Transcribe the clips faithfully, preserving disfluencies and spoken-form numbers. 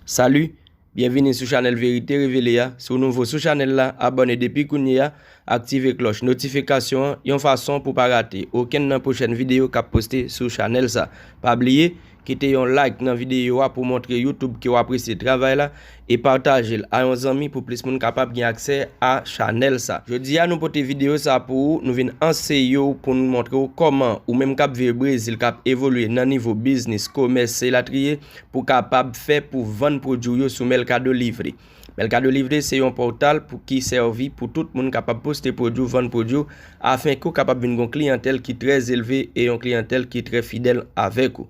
Salut, byenvini sou chanèl Verite Revele a. Si w nouvo sou chanèl la, abòne depi kounye a, aktive klòch notifikasyon an yon fason pou w pa rate okenn nan pwochèn videyo k ap poste sou chanèl sa. Pa bliye, kite yon like nan videyo a pou montre YouTube ke w apresye travay la e pataje l a yon zanmi pou plis moun kapab gen aksè a chanèl sa. Jodi a nou pote videyo sa pou ou, nou vin anseye w pou n montre w kòman ou menm k ap viv Brezil, k ap evolye nan nivo biznis, komès, elatriye, pou w kapab fè pou vann pwodui w yo sou Mercado Livre. Mercado Livre se yon pòtal pou ki sèvi pou tout moun kapab poste pwodui w, vann pwodui w, afen ke w kapab vin gen yon kliyantèl ki trè elve e yon kliyantèl ki trè fidèl avèk ou.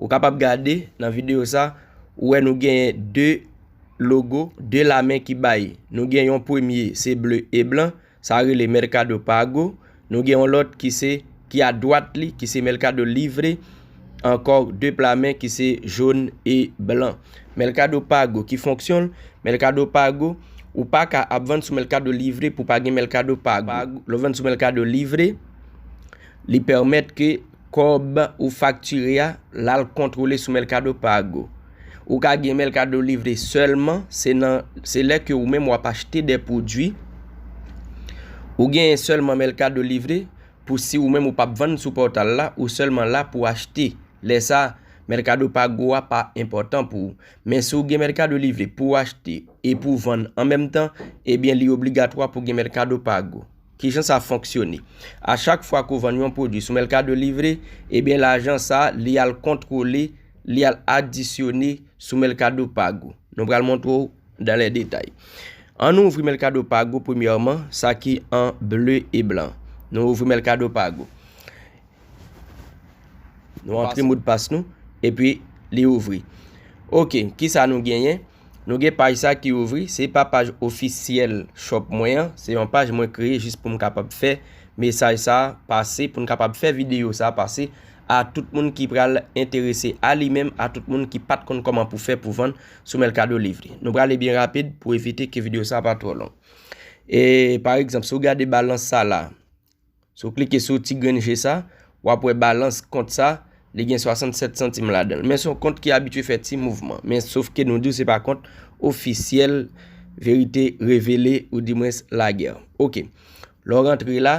Ou kapab gade nan videyo sa, ou wè nou genyen de logo, de lamen ki bay. Nou gen yon premye, se ble e blan, sa rele Mercado Pago. Nou gen yon lòt ki se, ki adwat li, ki se Mercado Livre. Ankò de plamen ki se jòn e blan. Mercado Pago, ki fonksyon l? Mercado Pago, ou pa ka ap vann sou Mercado Livre pou pa gen Mercado Pago. Lè w vann sou Mercado Livre, li pèmèt ke kòb ou faktire a, l al kontwole sou Mercado Pago. Ou ka gen Mercado Livre sèlman, se nan, se lè ke ou menm w ap achte de pwodui. Ou genyen sèlman Mercado Livre pou si ou menm ou p ap vann sou pòtal la, ou sèlman la pou achte. Lè sa, Mercado Pago a pa enpòtan pou ou. Men si w gen Mercado Livre pou w achte e pou w vann an menm tan, ebyen li obligatwa pou w gen Mercado Pago. Kijan sa fonksyone? A chak fwa ke w vann yon pwodui sou Mercado Livre, ebyen lajan sa, li al kontwole, li al adisyone sou Mercado Pago. Nou pral montre w dans les détails. Ann nou ouvri Mercado Pago premyèman, sa ki an ble e blan. Nou ouvri Mercado Pago. Nou antre modpas nou, epi li ouvri. Oke, kisa nou genyen? Nou gen paj sa ki ouvri, se pa paj ofisyèl shop mwen an, se yon paj mwen kreye jis pou m kapab fè mesaj sa pase, pou n kapab fè videyo sa pase a tout moun ki pral enterese a li menm, a tout moun ki pa t konn kòman pou fè pou vann sou Mercado Livre. Nou prale byen rapid pou evite ke videyo sa pa twò long. E pa egzanp, si w gade balans sa la, si w klike sou ti grenn je sa, w ap wè balans kont sa, li gen swasannsèt santim ladan l. Men se yon kont ki abitye fè ti mouvman. Men sof ke nou di w se pa kont ofisyèl Verite Revele oudimwens Lagè. Oke. Lè w rantre la,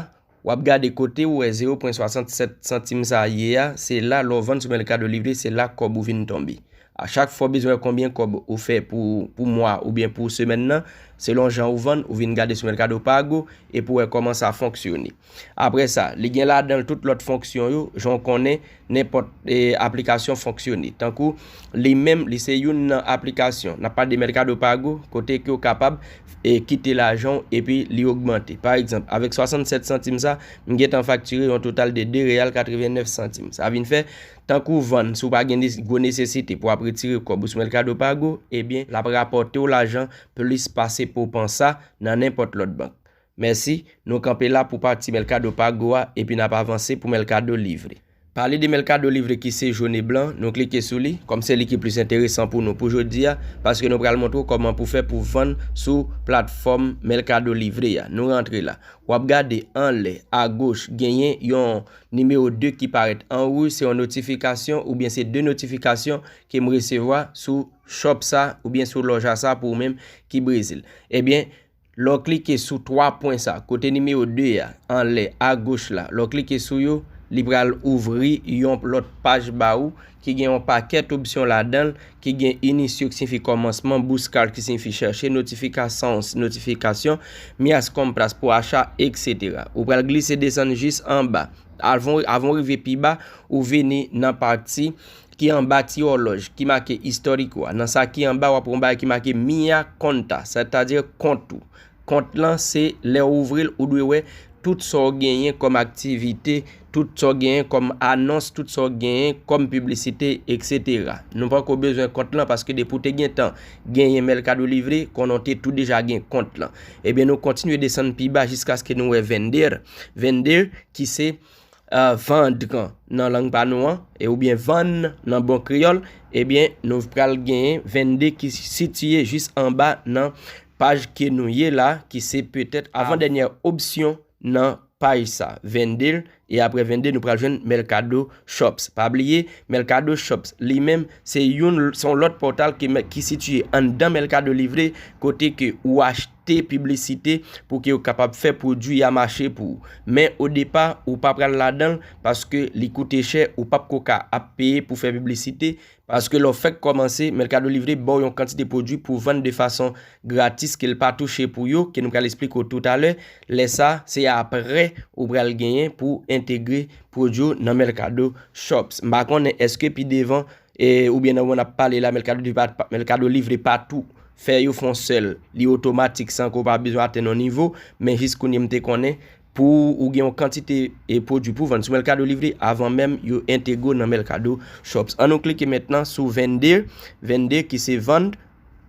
w ap gade kote ou wè zewo pwen swasannsèt santim sa ye a, se la lè w vann sou Mercado Livre, se la kòb ou vin tonbe. A chak fwa w bezwen wè konbyen kòb ou fè pou, pou mwa oubyen pou semèn nan, selon jan ou vann, ou vin gade sou Mercado Pago epi w wè kòman sa fonksyone. Apre sa, li gen ladan l tout lòt fonksyon yo, jan w konnen nenpòt, e, aplikasyon fonksyone. Tankou, li menm, li se youn nan aplikasyon. N ap pale de Mercado Pago, kote ke w kapab, e, kite lajan w epi li ogmante. Pa egzanp, avèk swasannsèt santim sa, m gentan faktire yon total de de reyal katrevennnèf santim. Sa vin fè, tankou w vann, si w pa gen nes-, gwo nesesite pou w ap retire kòb ou sou Mercado Pago, ebyen, l ap rapòte w lajan plis pase pou w panse nan nenpòt lòt bank. Mèsi, nou kanpe la pou pati Mercado Pago a, epi n ap avanse pou Mercado Livre. Pale de Mercado Livre ki se jòn e blan, nou klike sou li, kòm se li ki plis enteresan pou nou pou jodi a, paske nou pral montre w kòman pou fè pou vann sou platfòm Mercado Livre a. Nou rantre la. W ap gade anlè, agoch, genyen yon nimewo de ki parèt an wouj, se yon notifikasyon oubyen se de notifikasyon ke m resevwa sou shop sa oubyen sou lòja sa pou ou menm ki Brezil. Ebyen, lè w klike sou twa pwen sa, kote nimewo de a, anlè, agoch la, lè w klike sou yo, li pral ouvri yon lòt paj ba ou ki gen yon pakèt opsyon ladan l, ki gen inisyo ki siyifi kòmansman, buscar ki siyifi chèche, notificações, notifikasyon, minhas compras pou acha, etsetera. Ou pral glise desann jis anba. Avan, avan w rive pi ba, ou vini nan pati ki anba ti òlòj ki make Histórico a. Nan sa ki anba, w ap wè yon bagay ki make Minha Conta, sètadi kont ou. Kont lan, se lè w ouvri l, ou dwe wè tout sa w genyen kòm aktivite, tout sa w genyen kòm anons, tout sa w genyen kòm piblisite, etsetera. Nou poko bezwen kont lan paske depi w te gentan genyen Mercado Livre, konnen w te tou deja gen kont lan. Ebyen, nou kontinye desann pi ba jiskaske nou wè vender. Vender, ki se, e, vendre nan lang pa nou an, e oubyen vann nan bon kreyòl, ebyen, nou pral genyen vender ki sitiye jis anba nan paj ke nou ye la, ki se petèt avan dènyè opsyon nan paj sa, vender. E apre vennde, nou pral jwenn Mercado Shops. Pa bliye, Mercado Shops li menm, se youn, se yon lòt pòtal ki, ki sitiye anndan Mercado Livre, kote ke ou achte piblisite pou ke yo kapab fè pwodui a mache pou ou. Men o depa, ou pa pral ladan l paske li koute chè, ou p ap ko ka ap peye pou fè piblisite. Paske lè w fèk kòmanse, Mercado Livre ba w yon kantite pwodui pou vann de fason gratis ke l pa touche pou yo, ke nou pral eksplike w toutalè. Lè sa, se apre ou pral genyen pou entegre pwodui w nan Mercado Shops. M pa konnen èske pi devan, e, oubyen nan moman n ap pale la, Mercado Livre pa, Mercado Livre pa tou fè yo fè yon sèl, li otomatik san ke w pa bezwen atenn yon nivo, men jis kounye m te konnen pou ou gen yon kantite e pwodui pou vann sou Mercado Livre avan menm yo entegre w nan Mercado Shops. An nou klike mentnan sou vennde, vennde ki se vann,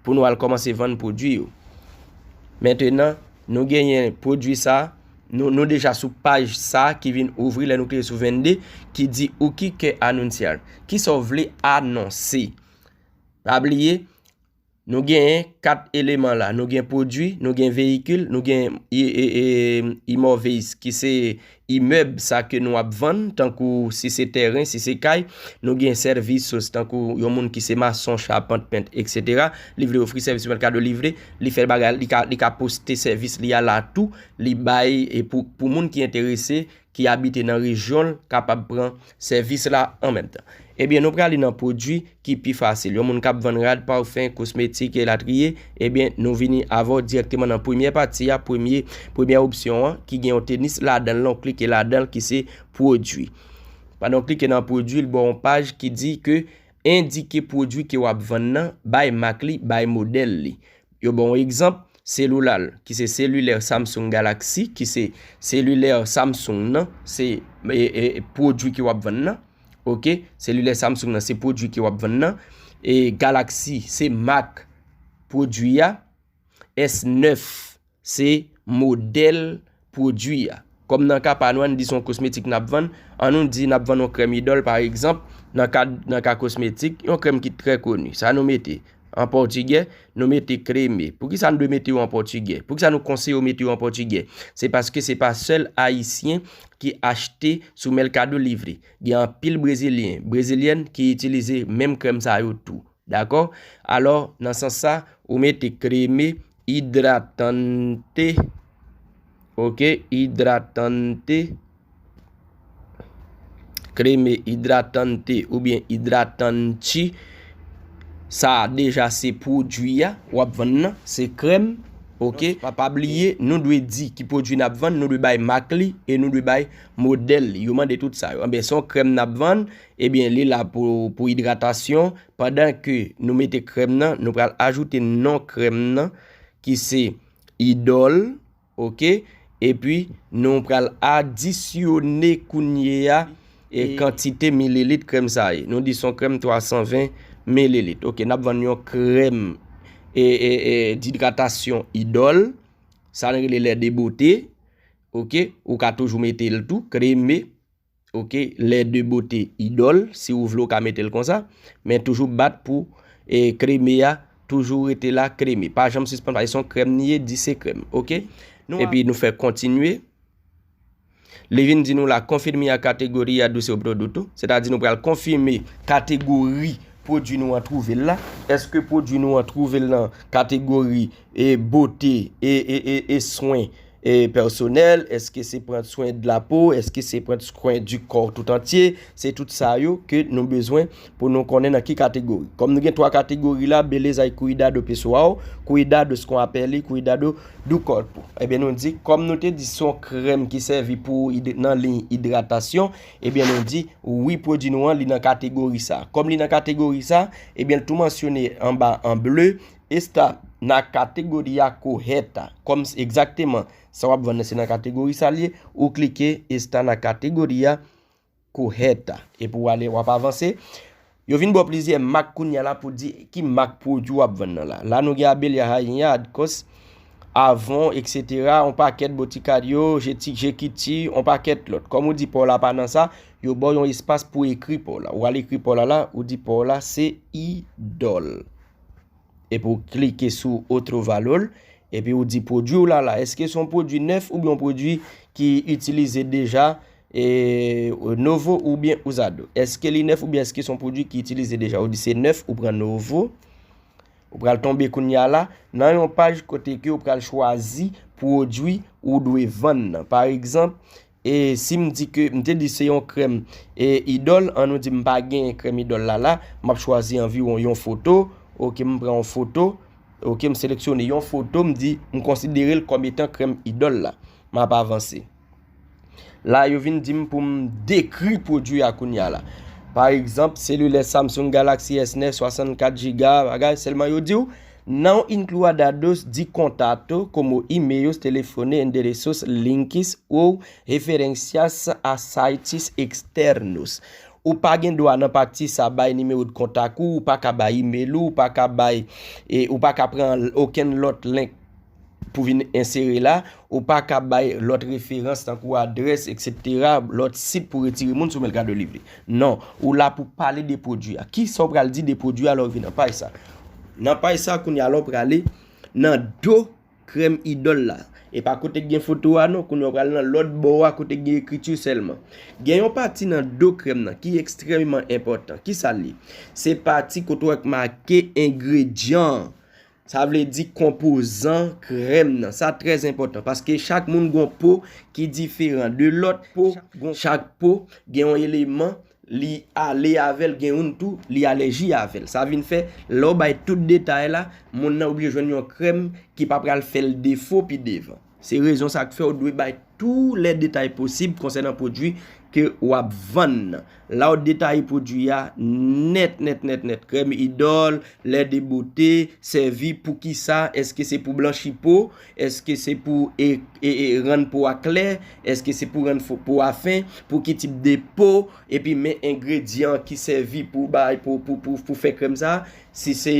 pou nou al kòmanse vann pwodui yo. Mentnan, nou genyen pwodui sa, nou, nou deja sou paj sa ki vin ouvri lè nou klike sou vennde, ki di ou ki ke anunciar. Kisa w vle anonse? Pa bliye, nou genyen kat eleman la. Nou gen pwodui, nou gen veyikil, nou gen i-, e-, e-, imóveis, ki se imèb sa ke nou ap vann, tankou si se tèren, si se kay, nou gen servicios, tankou yon moun ki se mason, chapant, pent, etsetera. Li vle ofri sèvis sou Mercado Livre, li fè bagay, li ka, li ka poste sèvis li a la tou, li bay, e pou, pou moun ki enterese, ki abite nan rejyon l, kapab pran sèvis la an menm tan. Ebyen, nou prale nan pwodui ki pi fasil. Yon moun k ap vann rad, pafen, kosmetik, elatriye, ebyen, nou vini avè w dirèkteman nan premyè pati a, premye, premyè opsyon an, ki gen yon tenis ladan l, la w klike ladan l, ki se pwodui. Pandan w klike nan pwodui, l ba w yon paj ki di ke endike pwodui ke w ap vann nan, bay mak li, bay modèl li. Yo ba w yon egzanp, selilè l, ki se selilè Samsung Galaxy, ki se selilè Samsung nan, se, e, e, e, pwodui ke w ap vann nan. Oke, selilè Samsung nan, se pwodui ke w ap vann nan. E Galaxy, se mak pwodui a. S nèf, se modèl pwodui a. Kòm nan ka pa nou, ann di se yon kosmetik n ap vann, ann nou di n ap vann yon krèm Idòl, pa egzanp, nan ka, nan ka kosmetik, yon krèm ki trè koni. Sa nou mete an pòtigè, nou mete kreme. Poukisa nou dwe mete yo an pòtigè? Poukisa nou konseye yo mete yo an pòtigè? Se paske se pa sèl Ayisyen ki achte sou Mercado Livre. Gen anpil Brezilyen, Brezilyèn ki itilize menm krèm sa yo tou. Dakò? Alò, nan sans sa, ou mete kreme idratante. Oke, idratante. Kreme idratante oubyen idratante. Sa a deja se pwodui a w ap vann nan, se krèm. Oke, pa, pa bliye, nou dwe di ki pwodui n ap vann, nou dwe bay mak li e nou dwe bay modèl li. Yo mande tout sa yo. Anben, se yon krèm n ap vann, ebyen, li la pou, pou idratasyon. Pandan ke nou mete krèm nan, nou pral ajoute non krèm nan, ki se Idòl, oke? Epi, nou pral adisyone kounye a, e, e kantite mililit krèm sa ye. Nou di se yon krèm twa san ven mililit. Oke, n ap vann yon krèm, e, e, e, didratasyon Idòl. Sa n rele lè de bote. Oke, ou ka toujou mete l tou, kreme. Oke, lè de bote Idòl, si ou vle ou ka mete l konsa, men toujou bat pou, e, kreme a, toujou rete la kreme. Pa janm sispann, paske se yon krèm li ye, di se krèm, oke? Epi nou fè kontinye. Li vin di nou la, confirmar a categoria do seu produto, sètadi nou pral konfime kategori pwodui nou an twouve l la. Èske pwodui nou an twouve l nan kategori, e, bote e, e, e, e swen e, pèsonèl? Èske se pran swen de la po? Èske se pran swen du corps tout entier? Se tout sa yo ke nou bezwen pou nou konnen nan ki kategori. Kòm nou gen twa kategori la, beleza e cuidado pessoal, cuidados com a pele, cuidado do corpo. Ebyen, nou di, kòm nou te di se yon krèm ki sèvi pou id-, nan liy idratasyon, ebyen, nou di, wi, pwodui nou an, li nan kategori sa. Kòm li nan kategori sa, ebyen, l tou mansyone anba an ble, está na categoria correta. Kòm s-, egzakteman, sa w ap vann nan se nan kategori sa l ye, ou klike está na categoria correta. Epi w ale, w ap avanse. Yo vin ba w plizyè mak kounye a la pou di ki mak pwodui w ap vann nan la. La nou gen Abelha Rainha, Adcos, Avon, etsetera, yon pakèt Boticario, Jeti-, Jequiti, yon pakèt lòt. Kòm ou di pa w la pa nan sa, yo ba w yon espas pou ekri pa w la. Ou al ekri pa w la la, ou di pa w la se Idòl. Epi w klike sou Otro Valor, epi w di pwodui w la la, èske se yon pwodui nèf oubyen yon pwodui ki itilize deja, e, Novo oubyen Usado? Èske li nèf oubyen èske se yon pwodui ki itilize deja? Ou di se nèf, ou pran Novo. Ou pral tonbe kounye a la nan yon paj kote ke ou pral chwazi pwodui ou dwe vann nan. Pa egzanp, e si m di ke m te di se yon krèm e idòl, an nou di m pa gen krèm idòl la la, m ap chwazi anviwon yon foto. Oke, m pran yon foto. Oke, m seleksyone yon foto, m di m konsidere l kòm etan krèm idòl la. M ap avanse. La, yo vin di m pou m dekri pwodui a kounye a la. Pa egzanp, selilè Samsung Galaxy S nèf, swasannkat jiga, bagay, sèlman yo di w, não inclua dados de contato, como e-mails, telefone, endereços, links ou referências a sites externos. Ou pa gen dwa nan pati sa bay nimewo de kontak ou, ou pa ka bay email ou, ou pa ka bay, e, ou pa ka pran okenn lòt link pou vin ensere la, ou pa ka bay lòt referans tankou adrès, etsetera, lòt sit pou retire moun sou Mercado Livre. Non, ou la pou pale de pwodui a. Kisa w pral di de pwodui a lè w rive nan paj sa? Nan paj sa, kounye a la w prale nan do krèm idòl la. E pa kote k gen foto a non, kounye a w pral nan lòt bò a kote k gen ekriti sèlman. Gen yon pati nan do krèm nan ki ekstrèmman enpòtan. Kisa l ye? Se pati kote w wè k make engredyan. Sa vle di konpozan krèm nan. Sa trè enpòtan paske chak moun gon po ki diferan de lòt po. Chak po gen yon eleman li ale avè l, gen youn tou li alèji avè l. Sa vin fè, lè w bay tout detay la, moun nan oblije jwenn yon krèm ki pa pral fè l defo pi devan. Se rezon sa k fè w dwe bay tou lè detay posib konsènan pwodui ke w ap vann nan. La w detaye pwodui a nèt, nèt, nèt, nèt. Krèm idòl, lè de bote, sèvi pou kisa? Èske se pou blanchi po? Èske se pou e, e, e, rann po a klè? Èske se pou rann fo- po a fen? Pou ki tip de po? Epi men engredyan ki sèvi pou bay, pou, pou, pou, pou fè krèm sa. Si se,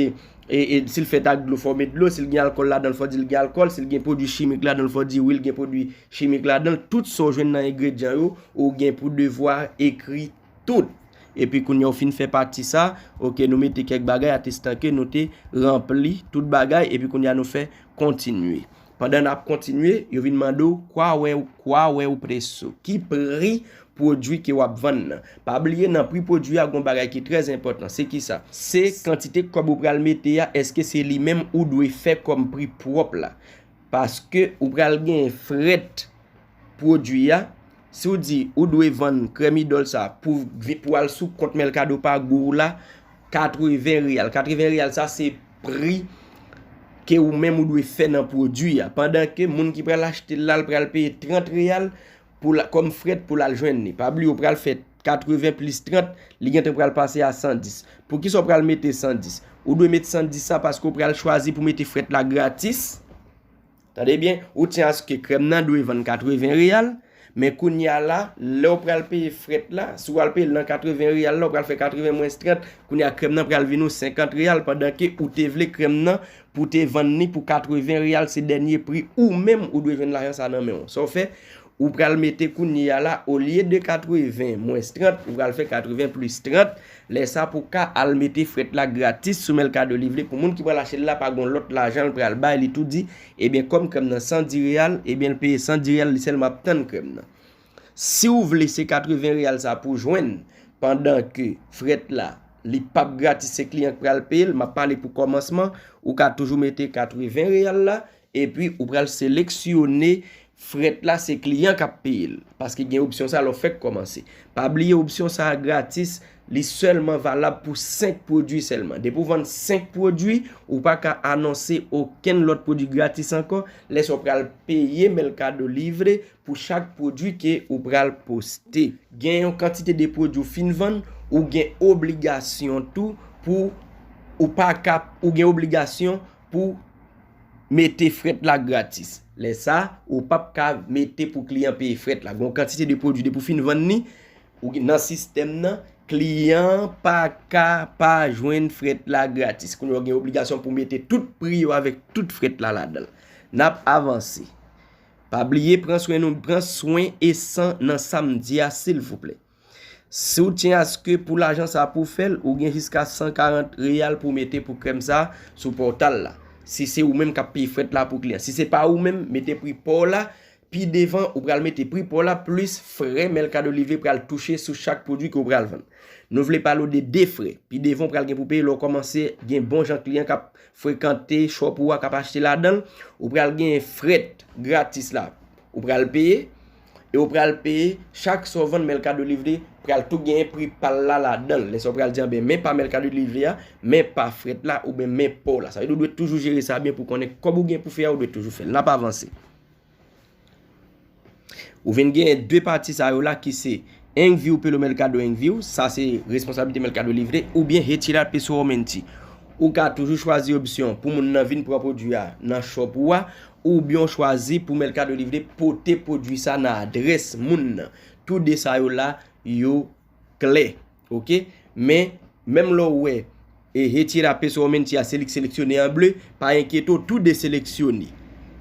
e, e, si l fèt ak dlo, fò w met dlo. Si l gen alkòl ladan l, fò w di l gen alkòl. Si l gen pwodui chimik ladan l, fò w di wi, l gen pwodui chimik ladan l. Tout sa w jwenn nan engredyan yo, ou gen pou devwa ekri tout. Epi kounye a w fin fè pati sa, oke, nou mete kèk bagay atestan ke nou te ranpli tout bagay, epi kounye a nou fè kontinye. Pandan n ap kontinye, yo vin mande w, qual é, qual é o preço? Ki pri pwodui ke w ap vann nan? Pa bliye, nan pri pwodui a, gon bagay ki trè enpòtan. Se kisa? Se kantite kòb ou pral mete a, èske se li menm ou dwe fè kòm pri pwòp la? Paske ou pral gen frèt pwodui a. Si w di ou dwe vann krèm idòl sa pou, pou al sou kont Mercado Pago w la, katreven reyal. Katreven reyal sa se pri ke ou menm ou dwe fè nan pwodui a. Pandan ke moun ki pral achte l la, l pral peye trant reyal pou la, kòm frèt pou l al jwenn li. Pa bliye, ou pral fè katreven plis trant, li gentan pral pase a san dis. Poukisa w pral mete san dis? Ou dwe met san dis sa paske w pral chwazi pou mete frèt la gratis. Tande byen, ou tyen aske krèm nan dwe vann katreven reyal, men kounye a la, lè w pral peye frèt la, si w al peye l nan katreven reyal la, w pral fè katreven mwens trant, kounye a krèm nan pral vin ou senkant reyal, pandan ke ou te vle krèm nan pou te vann li pou katreven reyal, se dènye pri, ou menm ou dwe jwenn lajan sa nan men w. Sa w fè, ou pral mete kounye a la, olye de katreven mwens trant, ou pral fè katreven plis trant, lè sa pou ka al mete frèt la gratis sou Mercado Livre pou moun ki pral achte l la pa gon lòt lajan l pral bay, li tou di, ebyen kòm krèm nan san dis reyal, ebyen l peye san dis reyal, li sèlman ap tann krèm nan. Si w vle se katreven reyal sa pou jwenn, pandan ke frèt la, li p ap gratis, se kliyan k pral peye l, m ap pale pou kòmansman, ou ka toujou mete katreven reyal la, epi ou pral seleksyone frèt la, se kliyan k ap peye l. Paske gen opsyon sa lè w fèk kòmanse. Pa bliye opsyon sa a gratis, li sèlman valab pou senk pwodui sèlman. Depi w vann senk pwodui, ou pa ka anonse okenn lòt pwodui gratis ankò, lè sa w pral peye Mercado Livre pou chak pwodui ke ou pral poste. Gen yon kantite de pwodui w fin vann, ou gen obligasyon tou pou ou pa ka, ou gen obligasyon pou mete frèt la gratis. Lè sa, ou p ap ka mete pou kliyan peye frèt la. Gon kantite de pwodui depi w fin vann li, ou gen- nan sistèm nan, kliyan pa ka pa jwenn frèt la gratis. Kounye a w gen obligasyon pou mete tout pri yo avèk tout frèt la ladan l. N ap avanse. Pa bliye pran swen nou, pran swen e san nan sa m di a, silvouplè. Si w tyen aske pou lajan sa pou fè l, ou gen jiska san karant reyal pou mete pou krèm sa sou pòtal la. Si se ou menm k ap peye frèt la pou kliyan. Si se pa ou menm, mete pri pa w la, pi devan, ou pral mete pri pa w la plis frè Mercado Livre pral touche sou chak pwodui ke w pral vann. Nou vle pale w de de frè. Pi devan, w pral gen pou peye lè w kòmanse gen bon jan kliyan k ap frekante shop ou a, k ap achte ladan l. Ou pral gen frèt gratis la. Ou pral peye, e ou pral peye chak sa w vann Mercado Livre pral tou genyen pri pa l la ladan l. Lè sa w pral di, anben, men pa Mercado Livre a, men pa frèt la, oubyen men pa w la. Sa vle di w dwe toujou jere sa byen pou konnen kòb ou gen pou fè a, ou dwe toujou fè l. N ap avanse. Ou vin genyen de pati sa yo la ki se Enview pelo Mercado Enview, sa se responsablite Mercado Livre, oubyen Retira Pessoalmente. Ou ka toujou chwazi opsyon pou moun nan vin pran pwodui a nan shop ou a, oubyen w chwazi pou Mercado Livre pote pwodui sa nan adrès moun nan. Tou de sa yo la, yo klè. Oke? Men, menm lè w wè e Retira Pessoalmente a, se li k seleksyone an ble, pa enkyete w, tou de seleksyone.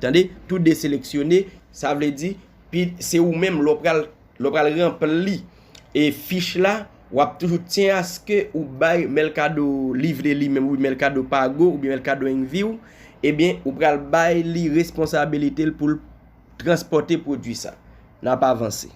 Tande? Tou de seleksyone, sa vle di, pi, se ou menm, lè w pral, lè w pral ranpli e fich la, w ap toujou tyen aske ou bay Mercado Livre li menm, ou Mercado Pago, oubyen Mercado Envio, ebyen, ou pral bay li responsabilite l pou l transpòte pwodui sa. N ap avanse.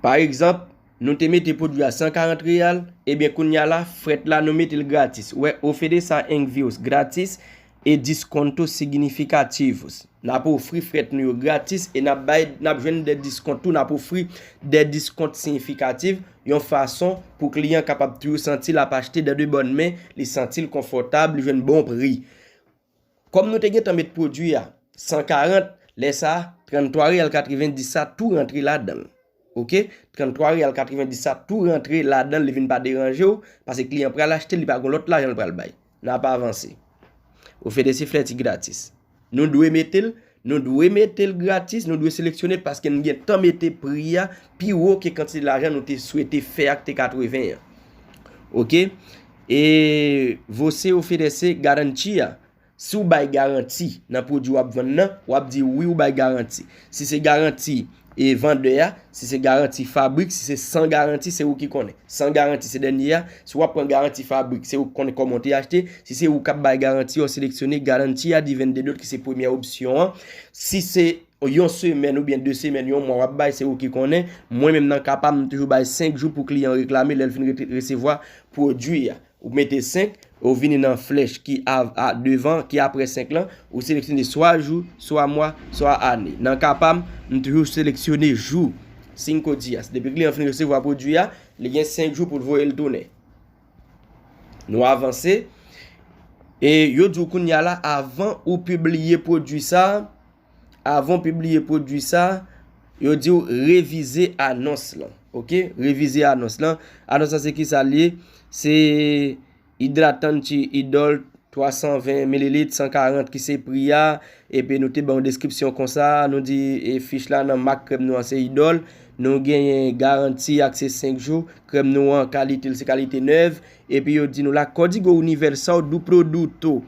Pa egzanp, nou te mete pwodui a san karant reyal, ebyen kounye a la, frèt la nou mete l gratis. Ou wè, oferece envios grátis e desconto significativos. N ap ofri frèt nou yo gratis e n ap bay, n ap jwenn de diskont tou, n ap ofri de diskont siyifikatif, yon fason pou kliyan kapab toujou santi l ap achte dan de bòn men, li santi l konfòtab, li jwenn bon pri. Kòm nou te gentan met pwodui a san karant, lè sa a, tranntwa reyal katrevenndis sa tou rantre ladan l. Oke? Tranntwa reyal katrevenndis sa tou rantre ladan l, li vin pa deranje w, paske kliyan pral achte l, li pa gen lòt lajan l pral bay. N ap avanse. Oferece frete grátis. Nou dwe mete l, nou dwe mete l gratis, nou dwe seleksyone l paske n gentan mete pri a pi wo ke kantite lajan nou te swete fè ak te katreven an. Oke? E você oferece garantia. Si w bay garanti nan pwodui w ap vann nan, w ap di wi, ou bay garanti. Si se garanti e vandè a, si se garanti fabrik, si se san garanti, se ou ki konnen. San garanti, se dènye a. Si w ap pran garanti fabrik, se ou ki konnen kòman w te achte. Si se ou k ap bay garanti, w seleksyone garantia di vendedor, ki se premyè opsyon an. Si se yon semèn oubyen de semèn, yon mwa w ap bay, se ou ki konnen. Mwen menm nan ka pa m, m toujou bay senk jou pou kliyan reklame lè l fin re-, resevwa pwodui a. Ou mete senk, ou vini nan flèch ki a, a devan, ki apre senk lan, ou seleksyone swa jou, swa mwa, swa ane. Nan ka pa m, m toujou seleksyone jou. Cinco dias. Depi kliyan fin resevwa pwodui a, li gen senk jou pou l voye l tounen. Nou avanse. E yo di w kounye a la, avan ou pibliye pwodui sa, avan w pibliye pwodui sa, yo di w revize anons lan. Oke? Revize anons lan. Anons lan se ki sa l ye? Se idratante Idol twa san ven mililit, san karant ki se pri a. Epi nou te ban yon deskripsyon konsa. Nou di e fich la nan mak krèm nou an se Idol. Nou genyen garanti ak se senk jou. Krèm nou an kalite l se kalite nèv. Epi yo di nou la, Código Universal do Produto.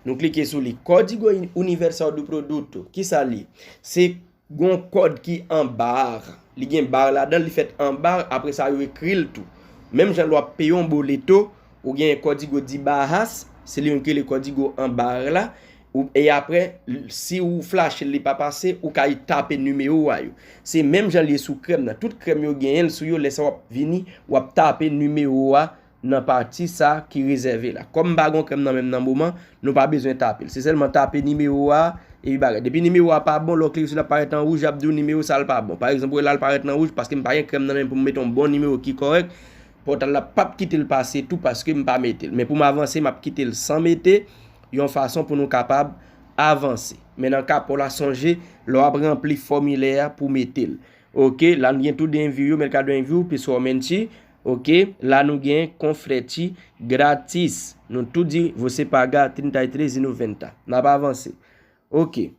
Nou klike sou li. Código Universal do Produto. Ki sa li? Se gon kòd ki an bar. Li gen bar ladan, li fèt an bar, apre sa yo ekri l tou. Menm jan lè w ap peye yon boleto, ou gen Código de Barras, se li menm ki rele Código an bar la. Ou, e apre, si ou flache l, li pa pase, ou ka tape nimewo a yo. Se menm jan li ye sou krèm nan. Tout krèm yo genyen l sou yo, lè sa w ap vini, w ap tape nimewo a nan pati sa ki rezève la. Kòm m pa gon krèm nan menm nan moman, nou pa bezwen tape l. Se sèlman tape nimewo a, epi bagay. Depi nimewo a pa bon, lè w klike sou l ap parèt an wouj, y ap di w nimewo sa l pa bon. Pa egzanp, ou wè la l parèt nan wouj, paske m pa gen krèm nan menm pou m mete yon bon nimewo ki kòrèk. Pòtal la p ap kite l pase tou paske m pa mete l. Men pou m avanse, m ap kite l san mete, yon fason pou nou kapab avanse. Men nan ka pa w la, sonje, lè w ap ranpli fòmilè a pou mete l. Oke, la nou gen tou de envio, Mercado Envio, pessoalmente. Oke, la nou gen con frete grátis. Nou tou di, você paga trinta e três e noventa. N ap avanse. Oke.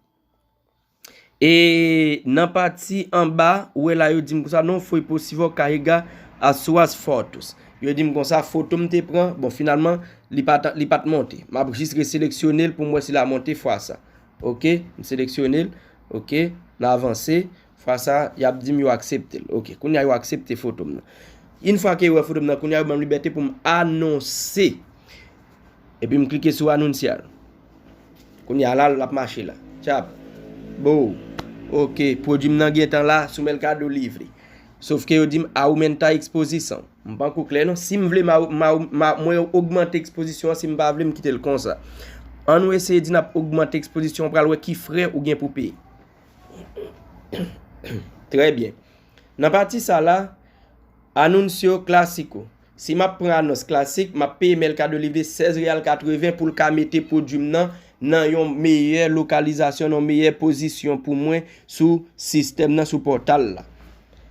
E nan pati anba, ou wè la yo di m konsa, não foi possível carregar as suas fotos. Yo di m konsa, foto m te pran, bon, finalman, li pa t, li pa t monte. M ap jis reseleksyone l pou m wè si l a monte fwa sa. Oke, m seleksyone l. Oke, n avanse. Fwa sa, y ap di m yo aksepte l. Oke, kounye a yo aksepte foto m nan. Yon fwa ke yo wè foto m nan, kounye a yo ban m libète pou m anonse. Epi m klike sou anunciar. Kounye a la, l ap mache la. Tchap. Bo. Ok, pwodui m nan gentan la sou Mercado Livre. Sof ke yo di m aumenta exposição. M panko klè non. Si m vle, m a, m a, m a, mwen ogmante ekspozisyon an. Si m pa vle, m kite l konsa. An nou eseye di n ap ogmante ekspozisyon an, pral wè ki frè ou gen pou peye. Trè byen. Nan pati sa la, anuncio clásico. Si m ap pran anons klasik, m ap peye Mercado Livre sèz real katreven pou l ka mete pwodui m nan nan yon meyè lokalizasyon, nan yon meyè pozisyon pou mwen sou sistèm nan, sou pòtal la.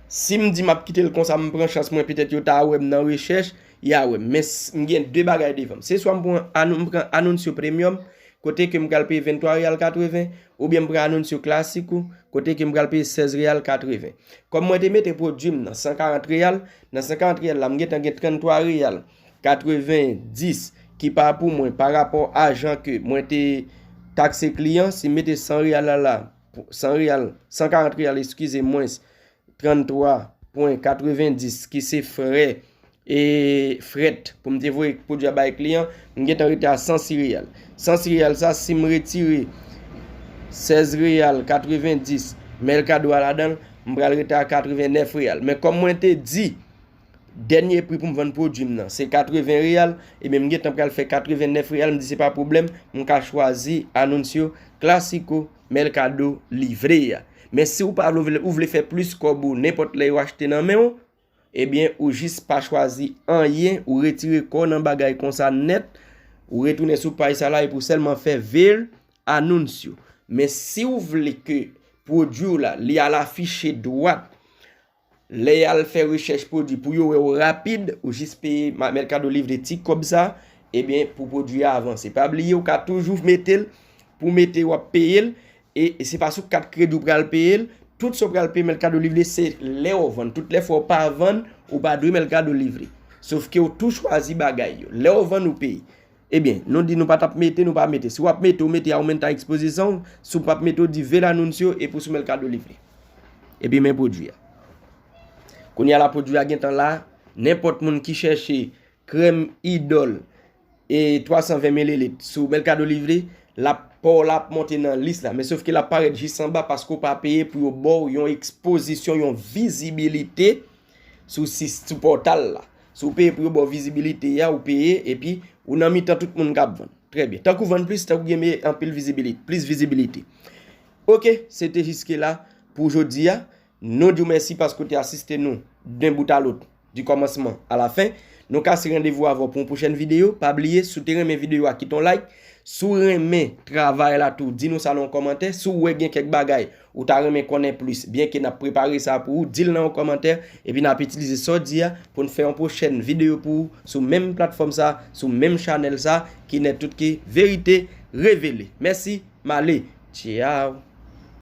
Si m di m ap kite l konsa, m pran chans mwen, petèt yo ta wè m nan rechèch, y a wè m. Men s- m gen de bagay devan m. Se swa m pran, anou- m pran Anuncio Premium, kote ke m pral peye venntwa real katreven, oubyen m pran Anuncio Clásico, kote ke m pral peye sèz real katreven. Kòm mwen te mete pwodui m nan san karant real, nan san karant real la, m gentan gen tranntwa real katrevendis ki pa pou mwen pa rapò a jan ke mwen te takse kliyan. Si m mete san real la la, san real, san karant real, eskize mwen, tranntwa pwen katrevendis ki se frè, e frèt pou m te voye pwodui a bay kliyan, m gentan rete a san sis real. San sis real sa, si m retire sèz real katrevendis Mercado a ladan l, m pral rete a katrevennèf real. Men kòm mwen te di, dènye pri pou m vann pwodui m nan se katreven real, ebyen m gentan pral fè katrevennèf real, m di se pa pwoblèm, m ka chwazi Anuncio Clásico Mercado Livre a. Men si w pa vle, ou vle, ou vle fè plis kòb ou nenpòt lè yo achte nan men w, ebyen ou jis pa chwazi anyen, ou retire kò w nan bagay konsa nèt, ou retounen sou paj sa la epi w sèlman fè ver anuncio. Men si w vle ke pwodui w la, li al afiche dwat, lè y al fè rechèch pwodui pou yo wè w rapid, ou jis peye ma- Mercado Livre ti kòb sa, ebyen pou pwodui a avanse. Pa bliye, ou ka toujou mete l pou mete w ap peye l, e e se pa sou kat kredi w pral peye l. Tout sa w pral peye Mercado Livre se lè w vann. Tout lè fwa w pa vann, ou pa dwe Mercado Livre. Sof ke w tou chwazi bagay yo. Lè w vann, ou peye. Ebyen, nou di nou pa t ap mete, nou pa mete. Si w ap mete, ou mete aumenta exposição. Si w p ap mete, ou di ver anuncio epi w sou Mercado Livre. Epi men pwodui a. Kounye a la, pwodui a gentan la. Nenpòt moun ki chèche krèm idòl e twa san ven mililit sou Mercado Livre, l ap pa w la ap monte nan lis la. Men sof ke l ap parèt jis anba paske w pa peye pou yo ba w yon ekspozisyon, yon vizibilite sou sis- sou pòtal la. Si w peye pou yo ba w vizibilite a, ou peye, epi ou nan mitan tout moun k ap vann. Trè byen. Tank ou vann plis, tank ou gen me- anpil vizibilite, plis vizibilite. Ok, se te jiske la pou jodi a. Nou di w mèsi paske w te asiste nou d'un bout à l'autre, du commencement à la fin. Nou kase randevou avè w pou yon pwochèn videyo. Pa bliye, si w te renmen videyo a, kite yon like. Si w renmen travay la tou, di nou sa nan yon kòmantè. Si w wè gen kèk bagay ou ta renmen konnen plis, byenke n ap prepare sa pou ou, di l nan yon kòmantè. Epi n ap itilize sa w di a pou n fè yon pwochèn videyo pou ou sou menm platfòm sa, sou menm chanèl sa, ki nèt tout ki verite revele. Mèsi, m ale. Tchaw.